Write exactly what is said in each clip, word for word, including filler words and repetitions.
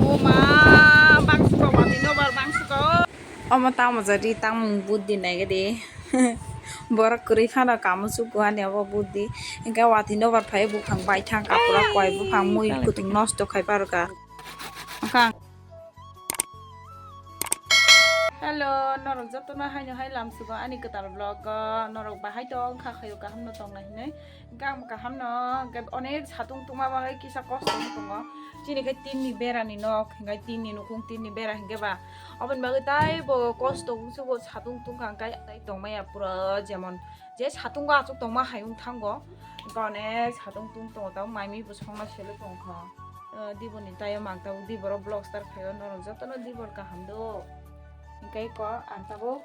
O ma, bangsuko, watwi nobar bangsuko. Omo tamo jari tangmung buddi naigadi. Borok kwrwi phano kamu chugo ani obo buddi. Hinkhe watwi nobar phai buphang baithang kapura koi buphang mui kutung nosto khai parwkha. Wngkha. Hello, norok jotono haino hai lamsugo ani kwtal vlog o. Norok bahai tong kha khayo kaham no tong nai hinwi. Hinkhe ang bo kaham no, hinkhe onek satung tungma bagwi kisa kosto wng tongo. Chini khe tinni berani nok, hinkhe tinni nukung, tinni bera hinkhe ba. Oboni bagwi taibo kosto wngsugo, satung tungkha hinkhe tai tongmaya pura jemon je satungo achuk tongma hai wng thango. Hinkhe onek satung tung tongo, tabuk mai mui bo songma selwi tongkha. O, diboni tayo mang tabuk, diboro vlog start khaio, norok jotono dibor kaham do. Hinkhe ko ang tabuk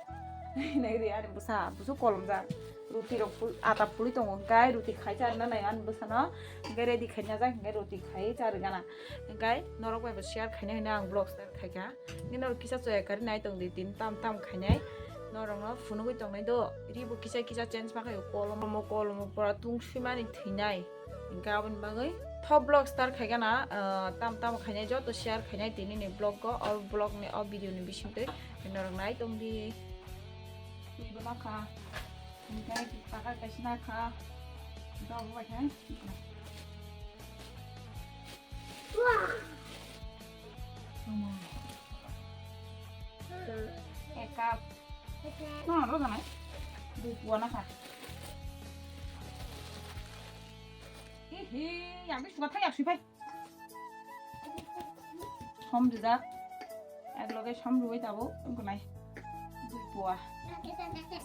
nai ri ani bwsa, bwsa kolomjak. Ruti rok phul-, ata phulwi tongo, hinkhe ruti khai charwna nai ani bwsano. Hinkhe ready khaina jak, hinkhe ruti khai charwgana. Hinkhe norok bai bo share khaina hinwi ang vlog start khaikha. Hinkhe norok kisa choya karwi nai tongdi, tini tam tam khainai. Norokno phunugwi tongnai do, ribo kisa kisa change ma khaio, kolomo kolomo pura tung swimani thwinai. Hinkhe aboni bagwi tho vlog start khaigana, ah, tam tam khainai joto share khainai tinini vlog o, o vlog ni, o video ni bisingtwi norok nai tongdi. Twi bo nakha, hinkhe pakha kaisa nakha, hinkhe obo bai khe. Ek cup. No, no, no, no. Dui pua nakha. Ihi, yang di suka thang yang sui pai. Som dijak. Ek loge som rui tabo, wngkha nai. Dui pua.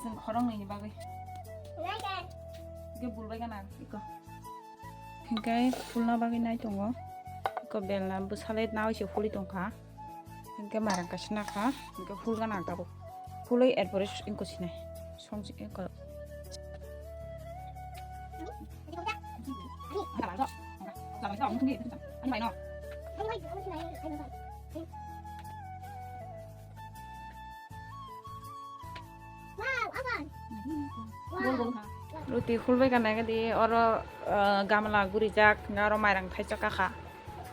Sing khorong ni bagwi. Ge bulbai gana iko. Hinkhe phulna bagwi nai tongo. Eko belna bwsale naui se phulwi tongkha. Hinkhe mairang kaisa nakha. Hinkhe phul gana ang tabuk. Phulwi erpore s-, eko sinai. Songsi eko. Ruti khulbai kana gadi oro, ah, gamla gurijak, aro mairang thaisa kakha.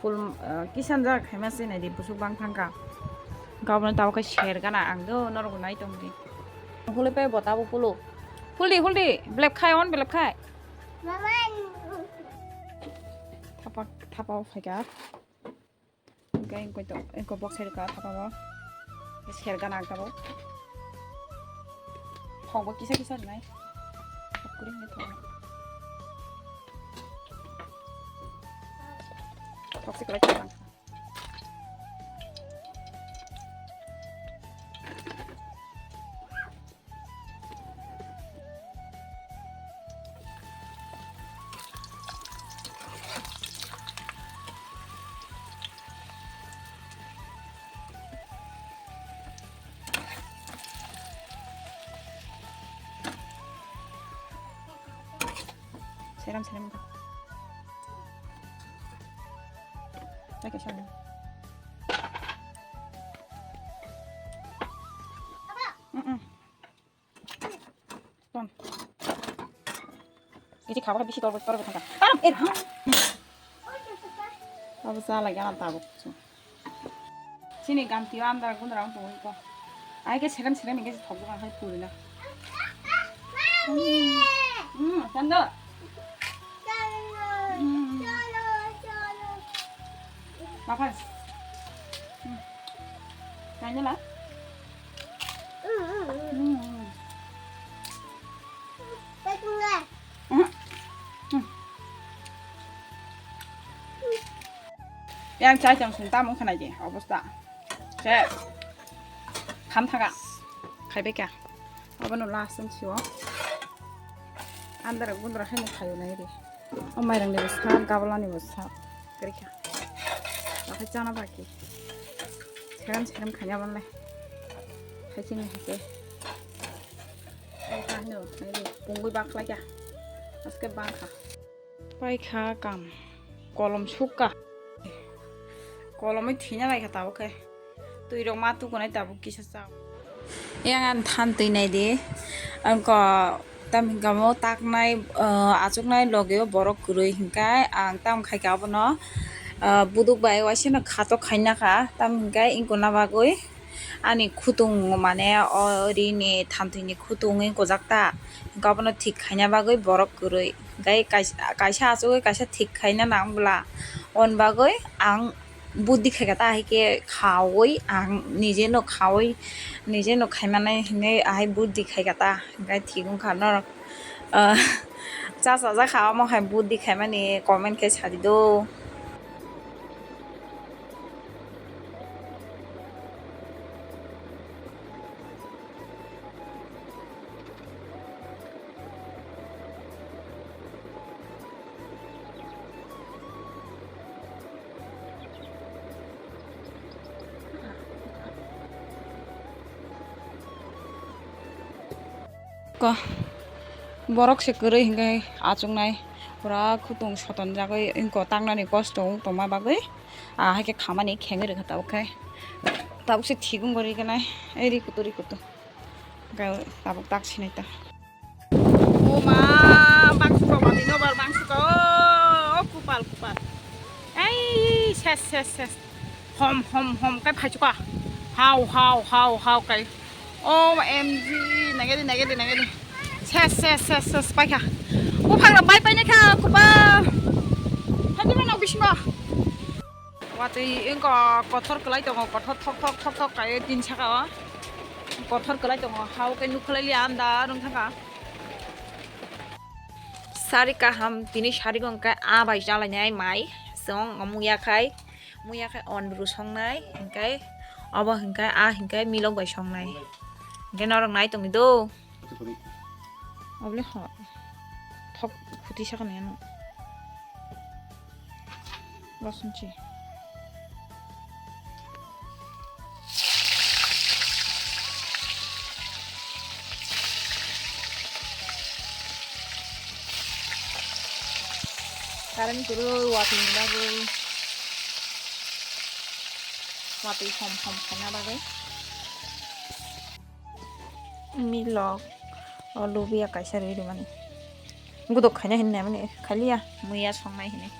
Phul, ah, kisan jak khaima se naidi busuk bang thangkha. Gabon tabo khe ser gana ang do norok nai tongdi. Khulwi pai bo tabo khulo. Khuldi, khuldi, belep khai, on belep khai. Thapa, thapa phaikha. Hinkhe engkoi to, engkoi box side ka thapa bo. Ser gana ang tabuk. Thok bo kisa kisa rinai. Thok kwrwi hinwi thok. Thok se kwlai thok ang. Seram, seram ka. Lagi sana. Mm-mm. Ton. Bisi khabo bisi tor tor thangka. Aram er ha. Abo sa lagi ana tabuk. Sini ganti andar gundra ang tongo ko. Ai ke seram seram ke thok dong hai puri na. Hmm, tando. Hmm. Makan. Hmm. Tanya lah. Hmm. Yang chai chang sung tamung khanai je obosta. Se. Kham thaga. Khaibai kha. Abono last song sio. Andar gundra haino khayo nai re. O mairang ni bo sap, gabla ni bo sap. Kari kha. Bakai chana baki. Seram seram khanya ban lai. Hai chini hai ke. Hai ka hino, hai re. Pungui bak lai kha. Aske bang kha. Paikha kam. Kolom sukha. Kolomwi thina laikha tabuk khe. Twi rok ma tukunai tabuk kisa chao. Yang an than twi nai di. Ang ko tam hinkha mo taknai, ah, achuknai loge o borok kwrwi hinkhai ang tam khaikha abono. Ah, buduk bai waisano khatok khaina kha, tamo hinkhe wngkona bagwi ani khutung, mane o rini thamtwini khutung wngkojak ta, hinkhe abono thik khaina bagwi borok kwrwi. Hinkhe kaisa, kaisa achugwi kaisa thik khaina nang bwla, on bagwi ang buddi khaikha ta, haikhe khaui ang nijeno khaui, nijeno khaimanai hinwi ahai buddi khaikha ta, hinkhe thik wngkha norok. Ah, cha chajak kha, omo hai buddi khaimani comment khe sadi do. Ko, borok se kwrwi hinkhe achuknai, pura khutung sotonjagwi wngkha, tangnani kosto wng tongma bagwi, ah, haikhe khamani khengwi rwkha tabuk khe, tabuk se thik wngwi rwkhe nai, ei ri kutu ri kutu, hwnkhe tabuk tak sinai ta. O ma, bangsuka, watwi nobar bangsuka, o, o, kupal, kupal. Ei, ses, ses, ses. Hom, hom, hom, kai phaichuka. Hau, hau, hau, hau, kai. O M G, nagedi, nagedi, nagedi. Ses, ses, ses, ses, paikha. Buphang rok bai painai kha, kupal. Hadi mana bisingo. Watwi wngkha, kothor kwlai tongo, kothor thok thok thok thok kaiwi tin saka o. Kothor kwlai tongo, ha o khe nukhlai liya anda rwng thangkha. Sari kaham tini sari bo hwnkhe aa bai chalainai mai, chwng muya khai, muya khai ondru songnai, hwnkhe obo hwnkhe aa hwnkhe milok bai songnai, hwnkhe norok nai tongwi do. Obole ho, thok khuti sakani ano. Bosonchi. Current kwrwi watwi ni bagwi. Watwi hom hom khaina bagwi. Milok o lubiya kaisa ri rimani. Gudok khaina hinwi naimani khaliya. Muya songnai hinwi.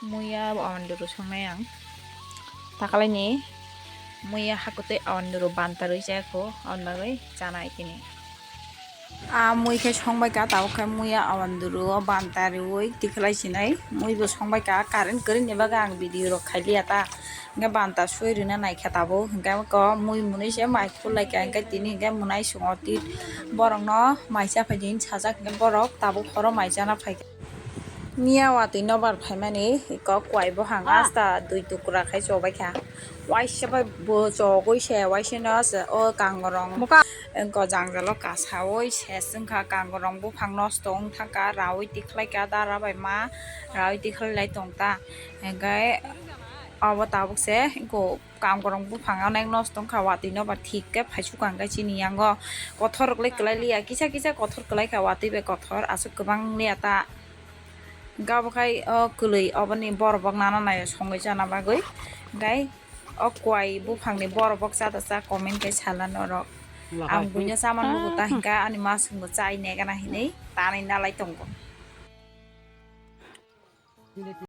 Muya bo awan duru songnai ang. Takalaini muya hakutwi awan duru banta rwi chaya kho, aboni bagwi chanai tini. A mui khe songbai kha, tabuk khe muya awan duru o banta riwi tikhlai sinai. Mui bo songbai kha, current kwrwini bagwi ang video rok khailiya ta. Hwnkhe banta sui rwna naikha tabuk, hwnkhe amo khe mui mwnwi se mai khulai kha, hwnkhe tini hwnkhe mwnai swngo tit borokno mai cha phai di hinwi sajak, hwnkhe borok tabuk horo mai chana phaikha. Miya watwi nobar phaimani eko kwai buphang asta dui tukra khai chobaikha, waisa bai bo chogwi se waisano o kangrong eko jangjalo kasawi ses wngkha, kangrong buphang nosto wngthangkha, rawi tikhlaikha dara bai ma rawi tikhlai lai tongta, hwnkhe obo tabuk se eko. Kangrong buphang onek nosto wngkha, watwi nobar thik khe phaisukha hwnkhe chini yango kothor rok le kwlai liya, kisa kisa kothor kwlai kha, watwi bai kothor aswk kwbang liya ta. Hwnkhe obo khai o kwlwi oboni borok bok nana naio songwi chana bagwi, hwnkhe o kwai buphangni borok bok cha da cha comment khe sala norok. Ang buino chamani mugo ta hwnkhe ani masung bo chai negana hinwi tanwi nalai tongo.